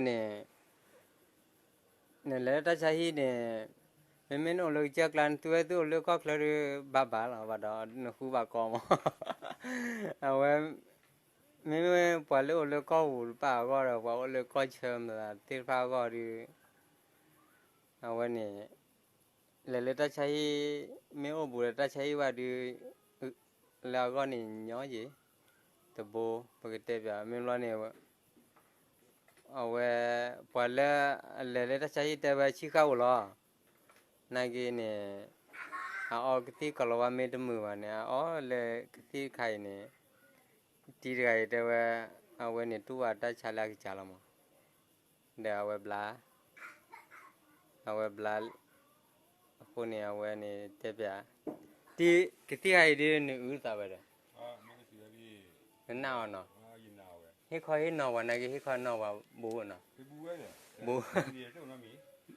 န့ၣ် နလဲၤလၢတၢ်ဆါဟံၣ်န့ၣ် မ့မ့ၢ်နအိၣ်လၢကစၢၢ်ကျါ နသုဝဲသုအိၣ်လၢကီၢ်ချၢဒီး ဘၣ်ဘၣ်လီၤ ဘၣ်ဒီးနဃုဘၣ်ကီမး. အဝဲ မ့မ့ၢ်ပှၤလၢအိၣ်လၢကီၢ်ပူၤတဖၣ်အဂီၢ်ဒီး ပှၤအိၣ်လၢကီၢ်ဆၢမသးသ့ၣ်တဖၣ်အဂီၢ်ဒီး အဝဲန့ၣ် လဲၤလၢတၢ်ဆါဟံၣ် မ့ၢ်အိၣ်ဘူးလၢတၢ်ဆါဟံၣ်ဘၣ်ဒီး လၢအဂီၢ်န့ၣ်ညီယံၤ တဘိ ပကတဲပၠး မ့ၢ်ဘျီန့ၣ် အဝဲ ပှၤလၢအလဲၤလၢတၢ်ဆါဟံၣ်တဲဝဲဆံဃၣ်အိၣ်လီၤ. နာ်က့န့ၣ် အအီကသံၣ်ကီၤလၤဝါမ့ၢ်တမုာ်ဘၣ်န့ၣ် အအီလၢကသံၣ်တခါအံၤန့ၣ် တံၤတဂၤအံၤတဲဝဲ အဝဲန့ၣ်တူၢ်ဘၣ်တၢ်ဆါလၢအကစၢ်လီၤမး. ဒီးအဝဲဘျါ အဝဲဘျါ အဃိန့ၣ် အဝဲန့ၣ်တဲပၠး တံၤ ကသံၣ်တခါအံၤဒ်နအုၣ်သးဝဲဒီး နနာ်အီၤနီၤ. ဟ့ၣ်ခီဟ့ၣ်နီၤဝဲ နာ်က့ဟ့ၣ်ခီနီၤဝဲဘူးနီၤ. ဘူး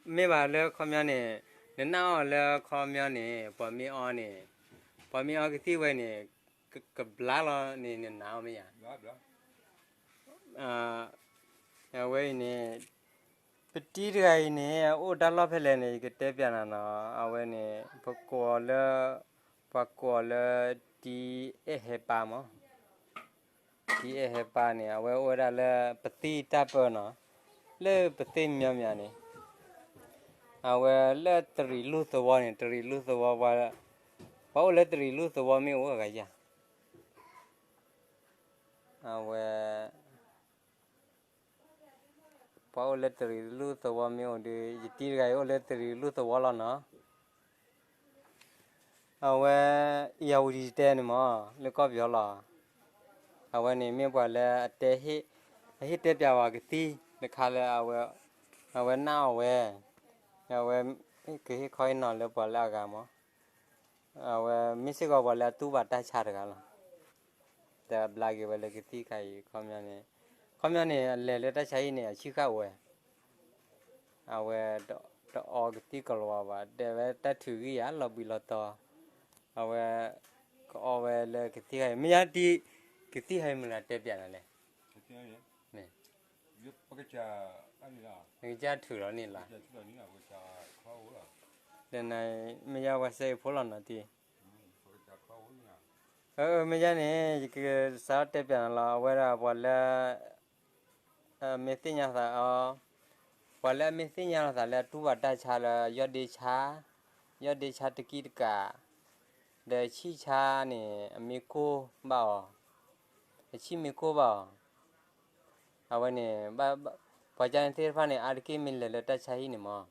မ့ၢ်ဘၣ်လၢခီပညီန့ၣ် နနာ်အီၤလၢခီပညီန့ၣ် ပှၤမ့ၢ်အီန့ၣ် ပှၤမ့ၢ်အီကသံၣ်ဝဲန့ၣ် ကဘျါလီၤန့ၣ် နနာ်အီၤမ့ၢ်ဧါ. အဝဲအံၤန့ၣ် ပတံၤတဂၤအံၤန့ၣ် အိၣ်တၢ်လီၢ်ဖဲလဲၣ်န့ၣ် ယကတဲပၠးနၤနီၤ. အဝဲန့ၣ် ပကိးအီၤလၢ ပှၤကိးအီၤလၢ တံၤအဲၣ်ဟဲပၢ်မး. တံၤအဲၣ်ဟဲပၢ်န့ၣ် အဝဲအိၣ်ဝဲဒၣ်လၢပသံၣ်တၢ်ပၢနီၤ လၢပသ့ၣ်မညီမညီန့ၣ် အဝဲလၢတရံးလူၢ်သဝီန့ၣ် တရံးလူၢ်သဝီ ပှၤအိၣ်လၢတရံးလူၢ်သဝီမ့ၢ်အိၣ်အဂၤယၤ အဝဲ ပှၤအိၣ်လၢတရံးလူၢ်သဝီမ့ၢ်အိၣ်ဒီး ယတံၤတဂၤအံၤအိၣ်လၢတရံးလူၢ်သဝီလီၤနီၤ. အဝဲ အံၤအဝံၤဒံးတဲန့ၣ်မး လၢကီၢ်ပယီၤလီၤ. အဝဲန့ၣ်မ့ၢ်ပှၤလၢအတဲ အဟ့ၣ်တဲပၠးဝဲကသံၣ်တခါလၢ အဝဲနာ်အီၤဝဲ အဝဲ ကဟ့ၣ်ခီဟ့ၣ်နီၤလၢပှၤလၢအဂၤမး. အဝဲမ့ၢ်စ့ၢ်ကီးပှၤလၢအတူၢ်ဘၣ်တၢ်ဆါတဂၤလီၤ. ဒီးအဘျါက့ၤဝဲလၢကသံၣ်တခါအံၤ ခီပညီန့ၣ် ခီပညီန့ၣ် အလဲၤလၢတၢ်ဆါဟံၣ်န့ၣ် အဆံဃၣ်အိၣ်ဝဲ အဝဲ တအီကသံၣ်ကီၤလၤဝါဘၣ် တဲဝဲတၢ်ထုးဂံၢ်ယၤလီၤဘှံးလီၤတီၤ အဝဲ ကအီဝဲလၢကသံၣ်တခါအံၤ မ့ၢ်ယါတံၤ ကသံၣ်တခါအံၤမနုၤတဲပၠးနၤလဲၣ်. နကစၢ်ထုးလီၤန့ၣ်လီၤ. ဒီးနမ့ၢ်ယါဝဲစဲအံၤဖိလီၤနီၤတံၤ မ့ၢ်ယါန့ၣ် ယကစးထီၣ်တဲပၠးနၤလီၤ အဝဲဒၣ်ပှၤလၢ မ့ၢ်သ့ၣ်ညါသးအီၤ ပှၤလၢအမ့ၢ်သ့ၣ်ညါလီၤသးလၢအတူၢ်ဘၣ်တၢ်ဆါလၢယီၢ်ဒ့ဆါ ယီၢ်ဒ့ဆါတကံတကး ဒီးဆံၣ်ဆါန့ၣ် အမ့ၢ်ကိၢ်ဘၣ်အီၤ အဆံၣ်မ့ၢ်ကိၢ်ဘၣ်အီၤ အဝဲန့ၣ် ပှၤကညီသ့ၣ်တဖၣ်န့ၣ် အါတက့ၢ်မ့ၢ်လဲၤလၢတၢ်ဆါဟံၣ်န့ၣ်မး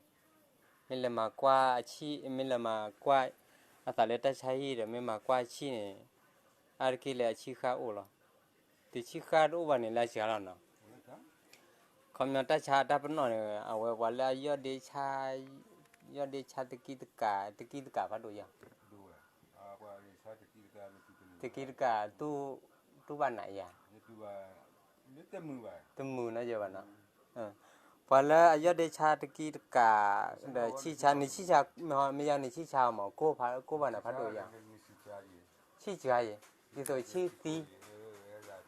မ့ၢ်လဲၤမၤကွၢ်အဆံၣ် မ့ၢ်လဲၤမၤကွၢ်အသးလၢတၢ်ဆါဟံၣ်ဒီး မ့ၢ်မၤကွၢ်အဆံၣ်န့ၣ် အါတက့ၢ်လၢအဆံၣ်ဃၣ်အိၣ်လီၤ. တဆံၣ်ဃၣ်တအိၣ်ဘၣ်န့ၣ် လၢအစှၤလီၤနီၤ ခီပညီတၢ်ဆါအတၢ်ပနီၣ်န့ၣ် အဝဲပှၤလၢအယီၢ်ဒ့ဆါ ယီၢ်ဒ့ဆါတကံတကး တကံတကးဖးဒိၣ်ယၤ တကံတကး တူၢ်ဘၣ်နးယၤ တမုာ်နီၤယဘၣ်နီၤ ပှၤလၢအယီၢ်ဒ့ဆါတကံတကး ဒီးဆံၣ်ဆါ နဆံၣ်ဆါ မ့ၢ်ယါနဆံၣ်ဆါမး ကိၢ်ဘၣ်နၤဖးဒိၣ်ယၤ ဆံၣ်စှၤယံၤ ဒ်သိးဆံၣ်သံ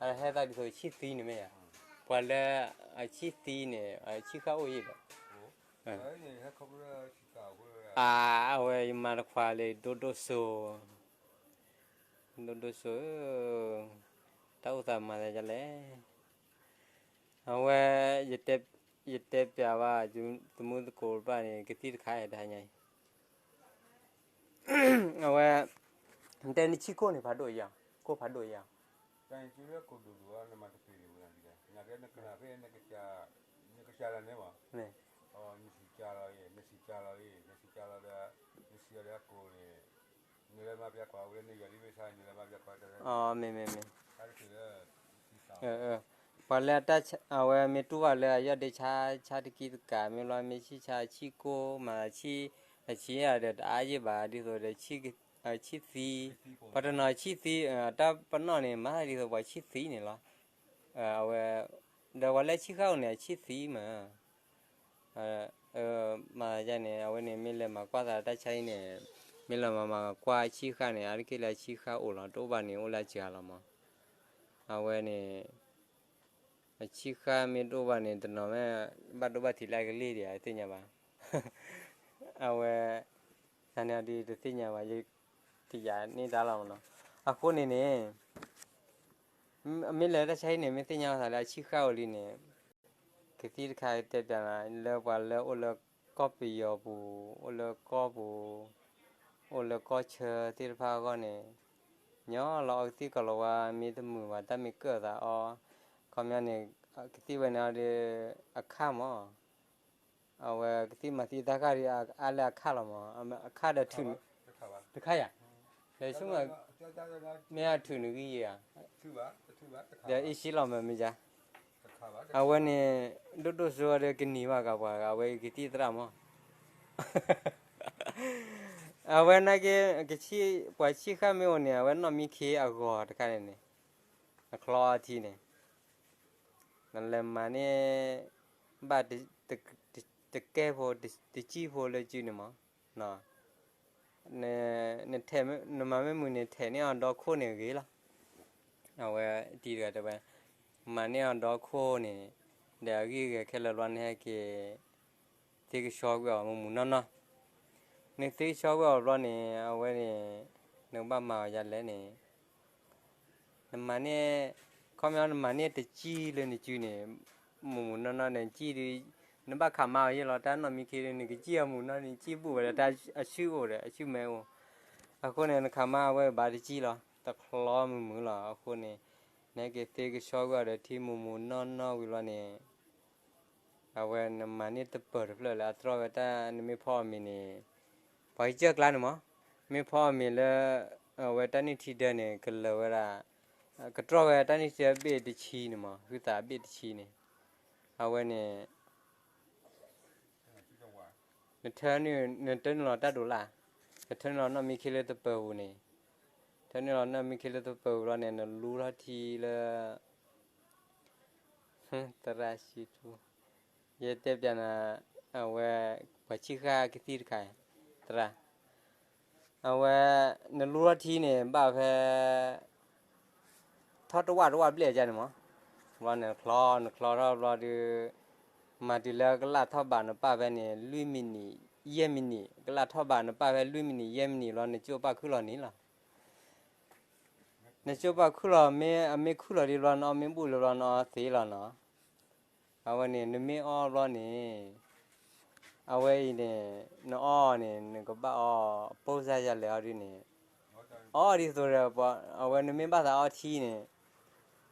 အဟဲသးဒ်သိးဆံၣ်သံန့ၣ်မ့ၢ်ယၤ ပှၤလၢအဆံၣ်သံန့ၣ် အဆံၣ်ဃၣ်အိၣ်ယံၤဒီး အဝဲယမါတခွါလၢဒိၣ်ဒိၣ်စိ ဒိၣ်ဒိၣ်စိ တၢ်အိၣ်သးမၤသးဒ်လဲၣ် အဝဲ ယတဲပၠးဘၣ် သမူသကိးတဖၣ်န့ၣ် ကသံၣ်တခါအံၤတဟါညါအံၤ အဝဲ တဲနဆံၣ်ကိၢ်န့ၣ်ဖးဒိၣ်ယၤ ကိၢ်ဖးဒိၣ်ယၤ မ့ၢ် မ့ၢ် မ့ၢ် ပှၤလၢအတၢ်ဆါ အဝဲမ့ၢ်တူၢ်ဘၣ်လၢအယီၢ်ဒ့ဆါ ဆါတကံတကး မ့ၢ်လီၤမ့ၢ်ဆံၣ်ဆါ ဆံၣ်ကိၢ် မၤဆံၣ် အဆံၣ်ဒီးတအါယံၤဘၣ် ဒ်သိးဒီး ဆံၣ်သံ ပှၤတနီၤဆံၣ်သံ တၢ်ပနီၣ်န့ၣ် မၤဒ်သိးပှၤဆံၣ်သံန့ၣ်လီၤ အဝဲ ဒီးပှၤလၢဆံၣ်ဃၣ်အိၣ်န့ၣ် အဆံၣ်သံမး မၤယါန့ၣ် အဝဲန့ၣ် မ့ၢ်လဲၤမၤကွၢ်သးတၢ်ဆါအံၤန့ၣ် မ့ၢ်လဲၤမၤမၤကွၢ်ဆံၣ်ဃၣ်န့ၣ် အါတက့ၢ်လၢဆံၣ်ဃၣ်အိၣ်လီၤ တအိၣ်ဘၣ်န့ၣ် အိၣ်လၢအစှၤလီၤမး အဝဲန့ၣ် ဆံဃၣ်မ့ၢ်တအိၣ်ဘၣ်န့ၣ် တနီၤမ့ၢ်ဘၣ်ဒိဘၣ်ထံးလၢအကလ့ၢ်ဒံးဧါ တသ့ၣ်ညါဘၣ်. အဝဲ တၢ်န့ၣ်အီၤဒုးတသ့ၣ်ညါဘၣ်, ယတယာ်န့ၢ်တၢ်လီၤမနီၤ. အဃိန့ၣ်န့ၣ် မ့ၢ်လၢတၢ်ဆါဟံၣ်န့ၣ် မ့ၢ်သ့ၣ်ညါလီၤသးလၢအဆံဃၣ်အိၣ်လံန့ၣ် ကသံၣ်တခါတဲပျးနၤ လၢပှၤလၢအိၣ်လၢကီၢ်ပယီၤပူၤ, အိၣ်လၢကီၢ်ပူၤ, အိၣ်လၢကီၢ်ဆၢသ့ၣ်တဖၣ်အဂီၢ်န့ၣ် ညီလီၤအီကသံၣ်ကီၤလၤဝါ မ့ၢ်တမုာ်ဘၣ်တၢ်မ့ၢ်ကၢၣ်သးအီၤ, ခီပညီန့ၣ် ကသံၣ်ဝဲန့ၣ်အီၤဒီး အခၣ်မး အဝဲကသံၣ်မၤသံတၢ်ဃၣ်ဒီး အါလၢအခၣ်လီၤမး, အခၣ်ဒီးထုး တခါယၤ, ဒီးဆိကမိၣ် မ့ၢ်အထုးနဂံၢ်ယၤ, ဒီးအ့ၣ်စံလီၤမးမ့ၢ်ယၤ, အဝဲန့ၣ် ဒိၣ်ဒိၣ်စိဒီးကနံၤဘၣ်ကပှၤ အဝဲကသံၣ်သရၣ်မး, အဝဲနာ်က့ ပှၤဆံဃၣ်မ့ၢ်အိၣ်န့ၣ် အဝဲနီၢ်မံခ့အဂီၤတခါန့ၣ်န့ၣ် အချီအီထံန့ၣ် နလဲၤမၤန့ၢ် ဘၣ်တကဲဖိ တစံၣ်ဖိလၢစုန့ၣ်မး, နထဲးမၤမ့ၢ်မုာ်န့ၣ် ထဲးန့ၢ်အီၤဒီခိၣ်န့ၣ်ဂ့ၤလီၤ. အဝဲတံၤတဂၤတဲဝဲ မၤန့ၢ်အီၤဒီခိၣ်န့ၣ် ဒီးအဂံၢ်အဂဲၤခဲလၢာ်ဘျီန့ၣ်ဟဲက့ၤ သ့ကဆှီကွံာ်အီၤမုာ်မုာ်နီၢ်နီၢ်, နသ့ကဆှီကွံာ်အီၤဘျီန့ၣ် အဝဲန့ၣ် နကဘၣ်မၤအီၤယၤလဲၣ်န့ၣ် နမၤန့ၢ် ခီပညီနမၤန့ၢ်တစံၣ်လၢနစုန့ၣ် မုာ်မုာ်နီၢ်နီၢ်န့ၣ် စံၣ်ဒီး နဘၣ်ခးမါအီၤယဲၢ်လီၤ တၢ်နီၢ်မံခ့ဒီး နကစံၣ်အီၤမုာ်နီၢ်န့ၣ် စံၣ်ဘူၣ်ဝဲဒီးတၢ်အစုၣ်အိၣ်ဒီး အစုၣ်မဲအိၣ်, အဃိန့ၣ် နခးမါအဝဲဘၣ်တစံၣ်လီၤ တချီမုာ်မုာ်လီၤ. အဃိန့ၣ် နဟဲက့ၤသ့ကဆှီကွံာ်အီၤဒီးထံမုာ်မုာ်နီၢ်နီၢ်ဝံၤလီၤန့ၣ် အဝဲနမၤန့ၢ်တပၢၤတဖျၢၣ်လၢအတြီဝဲတၢ် နမ့ၢ်ဖီအီၤမ့ၤန့ၣ် ပှၤကစၢၢ်ကျါန့ၣ်မး, မ့ၢ်ဖီအီၤမ့ၤလၢ အဝဲတၢ်နုၢ်ထံဒၢန့ၣ် ကလၢၤဝဲဒၣ် ကတြီဝဲတၢ်နုၢ်ထံဒၢဘ့ၣ်တဆံန့ၣ်မး ဟုသးဘ့ၣ်တဆံန့ၣ်, အဝဲန့ၣ် နထၢနုာ် နတၢနုာ်လီၤတၢ်ဒိးလၢ်, နထၢနုာ်လီၤနီၢ်မံခ့လၢတပၢၤပူၤန့ၣ်, ထၢနုာ်လီၤနီၢ်မံခ့လၢတပၢၤပူၤလီၤန့ၣ် နလူထီၣ်ထံလၢ သရၣ်ဆံထူ, ယတဲပျးနၤ အဝဲ ပှၤဆံၣ်ဃၣ်ကသံၣ်တခါ, သရၣ်, အဝဲ နလူထီၣ်ထံန့ၣ် ဘၣ်ဖဲ ထီၣ်တဝၣ်တဝၣ်ဘျဲၣ်ကန့ၣ်မး, ဘျီနချီ နချီထီၣ်ဘျီဒီး မၤတုၤလၢကလၢ်ထီၣ်ဘးနပၢ်ဖဲန့ၣ် လွံၢ်မံးနံး ယဲၢ်မံးနံး ကလၢ်ထီၣ်ဘးနပၢ်ဖဲလွံၢ်မံးနံး ယဲၢ်မံးနံးဘျီ နကၠိၣ်ပၣ်ခုၣ်လီၤန့ၣ်လီၤ. နကၠိၣ်ပၣ်ခုၣ်လီၤ မ့ၢ်အမ့ၢ်ခုၣ်လီၤဒံးဘျီ နအီမ့ၢ်ဘူၣ်လၢဘျီ နအီသ့လီၤနီၤ. အဝဲန့ၣ် နမ့ၢ်အီဘျီန့ၣ် အဝဲအံၤန့ၣ် နအီန့ၣ် နကဘၣ်အီ ပိၢ်စၢ်ယၤလဲၣ်အီဒ်န့ၣ် အီဒ်သိးဒီး အဝဲနမ့ၢ်ဘၣ်သးအီထံန့ၣ်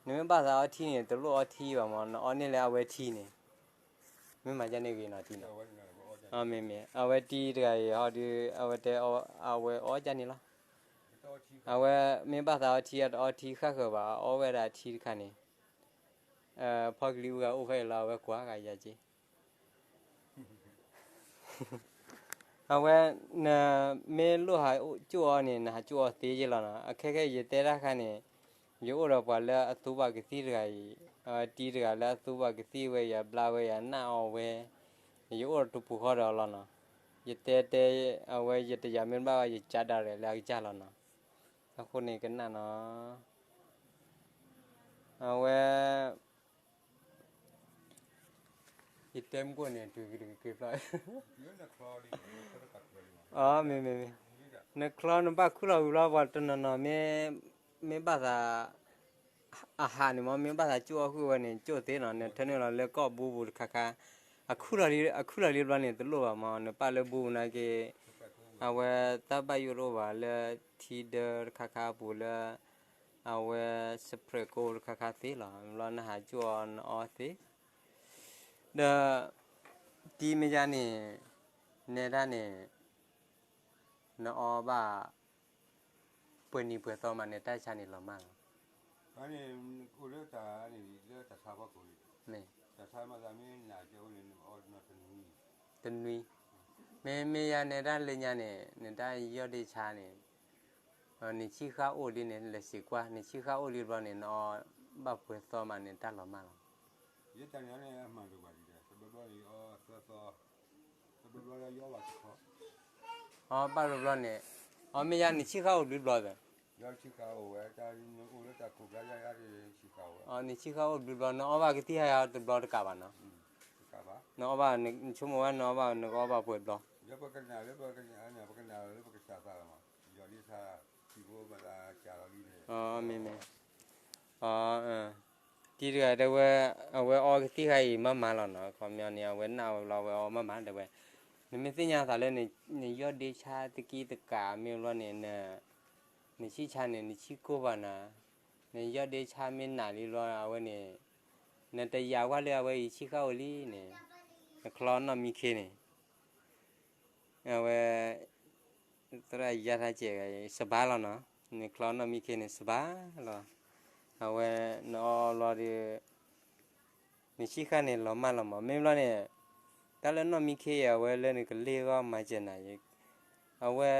နမ့ၢ်ဘၣ်သးအီထံန့ၣ် တလိၣ်အီထံဘၣ်မး နအီန့ၢ်လၢအဝဲထံန့ၣ် မ့ၢ်မၤဒ်န့ၣ်ဂ့ၤနီၤတံၤနီၤ. မ့မ့ၢ် အဝဲတံၤတဂၤအံၤဟီဒုး အဝဲတဲ အဝဲအီဒ်န့ၣ်လီၤ. အဝဲမ့ၢ်ဘၣ်သးအီထံ အတအီထံဃၣ်ဃၢၤဘၣ် အအီဝဲဒၣ်ထံတခါန့ၣ် ဖီကလံၤအူဂၤအိၣ်ဖဲအံၤလီၤ အဝဲကွၢ်ဂၤယၤက့ အဝဲ နမ့ၢ်လိၣ်ဟးကၠိၣ်အီန့ၣ် နဟးကၠိၣ်အီသ့ယ့ၢ်လီၤနီၤ. အခဲခဲယတဲတၢ်ခါန့ၣ် ယအိၣ်ဒီးပှၤလၢအသူဘၣ်ကသံၣ်တဂၤအံၤ အဝဲတံၤတဂၤလၢအသူဘၣ်ကသံၣ်ဝဲယၤ ဘျါဝဲယၤ နၢ်အီဝဲ ယအိၣ်တပူၤဃီဒီးလီၤနီၤ. ယတဲတဲ အဝဲယတယာ်မ့ၢ်တဘၣ်ဘၣ် ယကးဒၣ်ရဲၣ်လၢအကစၢ်လီၤနီၤ. အဃိန့ၣ်ကနၣ်နီၤ အဝဲ ယတဲမုၢ်ကိၣ်န့ၣ် တုၤက့ၤတက့ၤဖျီ အမ့ၢ်မ့ၢ်မ့ၢ် နချီနဘၣ်ခုၣ်လီၤဝံၤလီၤ ပှၤတနီၤနီၤ မ့ၢ်ဘၣ်သး အဟးန့ၣ်မ့ၢ် မ့ၢ်ဘၣ်သးကၠိၣ်အီၣ်ဃုာ်ဝဲန့ၣ် ကၠိၣ်သ့နီၤ နထၢနုာ်လီၤလၢကီၢ်ဘူပူၤတခါခါ အခုၣ်လီၤလံ အခုၣ်လီၤလံဘျီန့ၣ် တလိၣ်ဘၣ်မ့ၢ် နပာ်လၢဘူပူၤနာ်က့ အဝဲတၢ်ဘၣ်ယိၣ်တအိၣ်ဘၣ်လၢထံဒၢတခါခါအပူၤလၢ အဝဲ စပြဲးကိတခါခါသ့လီၤ ဘျီနဟးကၠိၣ်အီနအီသ့ ဒီး တံၤမ့ၢ်ယါန့ၣ် နဲဒၣ်န့ၣ် နအီဘၣ် ပှဲၤနံၤပှဲၤသီမးန့ၣ် တၢ်ဆါန့ၣ်လီၤမၢ်လီၤ. တနွံ မ့မ့ၢ်ယါနဲဒၣ်လၢညါန့ၣ် နတၢ်ယီၢ်ဒ့ဆါန့ၣ် နဆံၣ်ဃၣ်အိၣ်လံန့ၣ် လဲၤစံးကွၢ် နဆံၣ်ဃၣ်အိၣ်လံဘျီန့ၣ် နအီဘၣ်ပှဲၤသီမးန့ၣ် တၢ်လီၤမၢ်လီၤ. အီဘၣ်တဘျီန့ၣ် အီမ့ၢ်ယါနဆံၣ်ဃၣ်အိၣ်ဘျုးဘျီသၢ နဆံဃၣ်အိၣ်ဘျုးဘျီ နအီၣ်ဘၣ်ကသံၣ်ခါအံၤတဘျီတကးဘၣ်နီၤ, နအီၣ်ဘၣ်နဆိကမိၣ်ဝဲနအီၣ်ဘၣ်နကအီၣ်ဘၣ်ပှဲၤဘျီ, မ့ၢ် မ့ၢ် အဝဲအီကသံၣ်ခါအံၤမးမးလီၤနီၤ, ခီပညီန့ၣ် အဝဲနၢ်ဝဲဘျီ အဝဲအီမးမးတဲဝဲ, နမ့ၢ်သ့ၣ်ညါသးလၢ နယီၢ်ဒ့ဆါတကံတကးမ့ၢ်ဘျီန့ၣ် နဆံၣ်ဆါန့ၣ် နဆံၣ်ကိၢ်ဘၣ်နၤ, နယီၢ်ဒ့ဆါမ့ၢ်နးလံဘျီ အဝဲန့ၣ် နတယာ်ဝဲလၢအဝဲအံၤဆံၣ်ဃၣ်အိၣ်လံန့ၣ်, နချီနီၢ်မံခ့န့ၣ် အဝဲ သရၣ်ယါထါစဲး စဘါလီၤနီၤ, နချီနီၢ်မံခ့န့ၣ် စဘါလီၤ, အဝဲနအီဘျီဒီး နဆံၣ်ဃၣ်န့ၣ်လီၤမၢ်လီၤမး မ့ၢ်ဘျီန့ၣ်, တၢ်လၢနီၢ်မံခ့အံၤ အဝဲလၢနကလ့ၢ်ဂီၢ်မၤစၢၤနၤ, အဝဲ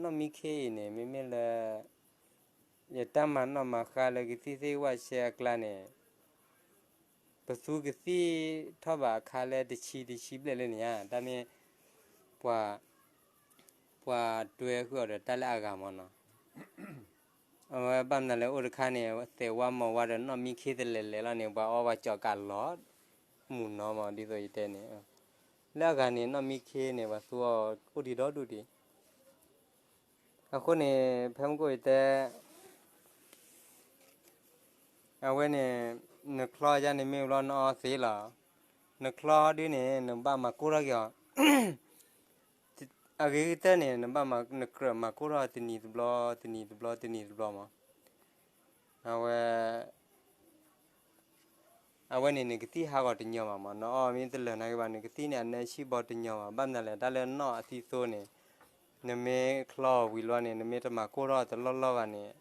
နီၢ်မံခ့အံၤန့ၣ် မ့မ့ၢ်လၢ ယတၢ်မၤနီၣ်မၤဃါလၢကသံၣ်သ့ၣ်ဝၣ်စဲအကျါန့ၣ် ပသူကသံၣ်ထီၣ်ဘၣ်အခါလၢတဆံတဆံဘျဲၣ်လၢန့ၣ်ဧါ, တၢ်မ့ၢ် ပှၤ ပှၤတွဲဃုာ်အီၤဒီးတၢ်လၢအဂၤမးနီၤ, အဝဲဘၣ်မနုၤလဲၣ် အိၣ်တခါန့ၣ် သဲးဝါမီၤဝါဒီးနီၢ်မံခ့တလဲၤလဲၤလီၤန့ၣ် ပှၤအီပှၤကၠီၤကးလီၤ မုၢ်နီၤမး ဒ်သိးယတဲန့ၣ်, လၢအဂၤန့ၣ် နီၢ်မံခ့န့ၣ် ပှၤသူအီၤအိၣ်ဒံးဒီဒူၣ်ဒံး အဃိန့ၣ် ဖဲမုၢ်ကိၣ်ယတဲ အဝဲန့ၣ် နချီယါန့ၣ်မ့ၢ်ဘျီနအီသ့လီၤ, နချီဒ်န့ၣ် နဘၣ်မၤကိၢ်ထီၣ်က့ၤအီၤ, အဂ့ၤကတၢၢ်န့ၣ် နဘၣ်မၤ နကြၢးမၤကိၢ်ထီၣ်တနံၤတဘျီ တနံၤတဘျီ တနံၤတဘျီမး, အဝဲ အဝဲန့ၣ် နကသံၣ်ဟးဂီၤတညီဘၣ်မး, နအီမ့ၢ်တလၢာ်နာ်က့ဘၣ် နကသံၣ်န့ၣ် အနၢဆံၣ်ဘီတညီဘၣ်, ဘၣ်မနုၤလဲၣ် တၢ်လၢနီၢ်အသံသိန့ၣ် နမ့ၢ်ချီအီၤဝံၤလီၤန့ၣ် နမ့ၢ်တမၤကိၢ်ထီၣ်တလီၢ်လီၢ်ဘၣ်န့ၣ်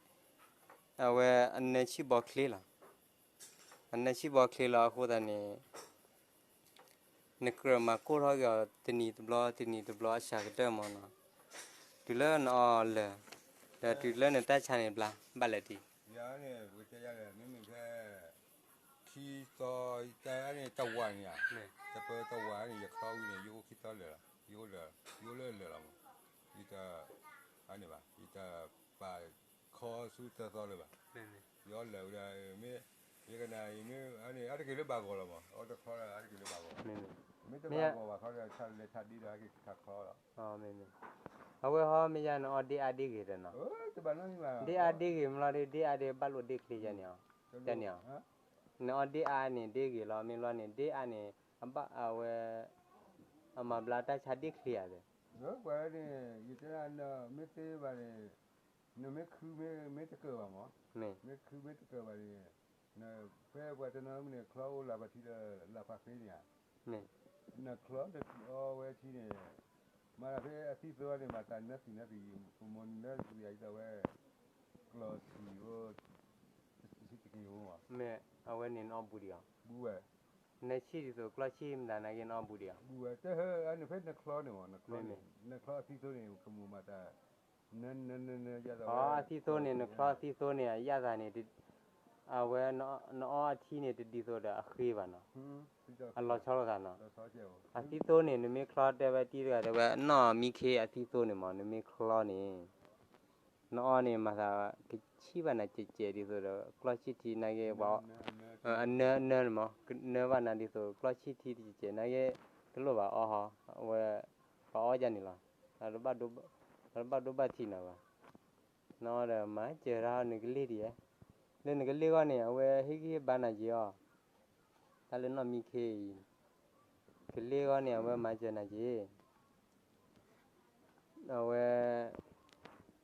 အဝဲအနၢဆံၣ်ဘီချ့လီၤ, အနၢဆံၣ်ဘီချ့လီၤအဃိသတးန့ၣ် နကြၢးမၤကိၢ်ထီၣ်က့ၤအီၤ တနံၤတဘျီ တနံၤတဘျီအစှၤကတၢၢ်မးနီၤ, တုၤလၢနအီလၢာ် ဒီးတုၤလၢနတၢ်ဆါန့ၣ်ဘျါ ဘၣ်လဲၤတံၢ် ယၤန့ၣ် ပကတဲယၤလဲၣ် မ့မ့ၢ်ဖဲ ခံသီ တၢ်န့ၣ်တဝာ်န့ၣ်ဧါ, တပၢတဝာ်န့ၣ် ယချီဝံၤန့ၣ် ယအိၣ်ခံသီလၢာ်လီၤ, ယအိၣ်လၢာ်, ယအိၣ်လၢလၢာ်လီၤမး, ယတ အန့ၣ်ဘၣ် ယတပာ်ခီဆူတၢသီလၢၤဘၣ်, ယအီၣ်လၢာ်ဝဲဒၣ် မ့ၢ် ယကနၣ်အံၤမ့ၢ် အန့ၣ် အါတက့ၢ်လၢဘၣ်ဂီၤလီၤမး အီၣ်တချီအါတက့ၢ်လၢဘၣ်ဂီၤ, မ့ၢ်တဘၣ်ဂီၤဘၣ်ခီဒီး ဆၣ်လဲၤဆၣ်ဒ့ဒီးဟဲက့ၤခးချီလီၤ, အဝဲဟီမ့ၢ်ယါနအီၣ်ဒ့အါဒ့ဂ့ၤဒီးနီၤ, ဒ့အါဒ့ဂ့ၤမးလီၤဒီး ဒ့အါဒ့ဘၣ်လိာ်ဒ့ချ့ယါန့ၣ်အီၤ, န့ၣ်အီၤ, နအီၣ်ဒ့အါန့ၣ် ဒ့ဂ့ၤလီၤ မ့ၢ်လီၤန့ၣ် ဒ့အါန့ၣ် အဘၣ်အဝဲ အမၤဘျါတၢ်ဆါဒ့ချ့ဧါဒီး, ပှၤန့ၣ် ယတဲဒၣ် မ့ၢ်သ့ဘၣ်န့ၣ် နမ့ၢ်ခုမ့ၢ်တကၢၢ်ဘၣ်မး, မ့ၢ်ခုမ့ၢ်တကၢၢ်ဘၣ်န့ၣ် ဖဲပှၤတနီၤမ့ၢ်န့ၣ် ချီအိၣ်လၢပှၤထံလၢလၢပှၤဃ့န့ၣ်ဧါ, နချီအီဝဲထံန့ၣ် မၤတၢ်ဖဲအသံၣ်သိန့ၣ် မၤတၢ်နၢသံၣ်နၢသံၣ် ပမိၢ်နၢသံၣ်အံၤဒီးဝဲ ကျီၢ်ဆံၣ်ဧိၤ တက့ၢ်ဧိၤမး, မ့ၢ်အဝဲန့ၣ်နအီၣ်ဘူးဒံးအီၤ, နဆံၣ်ဒ်သိးကျီၢ်ဆံၣ်မတၤနာ်က့နအီၣ်ဘူးဒံးအီၤ, ဘူးဝဲတဟၢအန့ၣ်ဖဲနချီန့ၣ်မး နချီန့ၣ် နချီအသံၣ်သိန့ၣ် ကမိၣ်မၤတၢ် န န န န ယၤဒီးဝဲ အသံၣ်သိန့ၣ် နချီအသံၣ်သိန့ၣ် အယၣ်သးန့ၣ် အဝဲ နအီအထံန့ၣ် တဒ်သိးဒီးအဃ့ဘၣ်နီၤ, အလီၤဆီလိာ်သးနီၤ, အသံၣ်သိန့ၣ် နမ့ၢ်ချီတဲဝဲတံၤတဂၤတဲဝဲ နီၢ်မံခ့အသံၣ်သိန့ၣ်မး နမ့ၢ်ချီန့ၣ် နအီန့ၣ် မၤသး ကဆံၣ်ဘၣ်နၤကဲးကဲးဒ်သိးဒီး ကျီၢ်ဆံၣ်ထံနာ်က့ ပှၤ အနၢနၢန့ၣ်မး ကနၢဘၣ်နၤဒ်သိး ကျီၢ်ဆံၣ်ထံတကဲးကဲးနာ်က့ တလိၣ်ဘၣ်အီဟီ အဝဲ ပှၤအီယၤန့ၣ်လီၤ, တဘၣ်ဒိဘၣ်ထံးနၤဘၣ်, နအီဒီးမၤစၢၤတၢ်နကလ့ၢ်ဒံးဧါ, လၢနကလ့ၢ်ဂီၢ်န့ၣ် အဝဲဟ့ၣ်ဂံၢ်ဟ့ၣ်ဘါနၤက့ၤအီၤ, တၢ်လၢနီၢ်မံခ့အံၤ ကလ့ၢ်ဂီၢ်န့ၣ် အဝဲမၤစၢၤနၤက့ၤ အဝဲ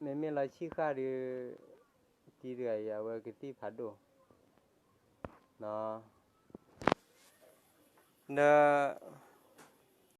မ့မ့ၢ်လီၤဆံၣ်ဃၣ်ဒီး တံၤတဂၤအံၤ အဝဲကသံၣ်ဖးဒိၣ် ဒီး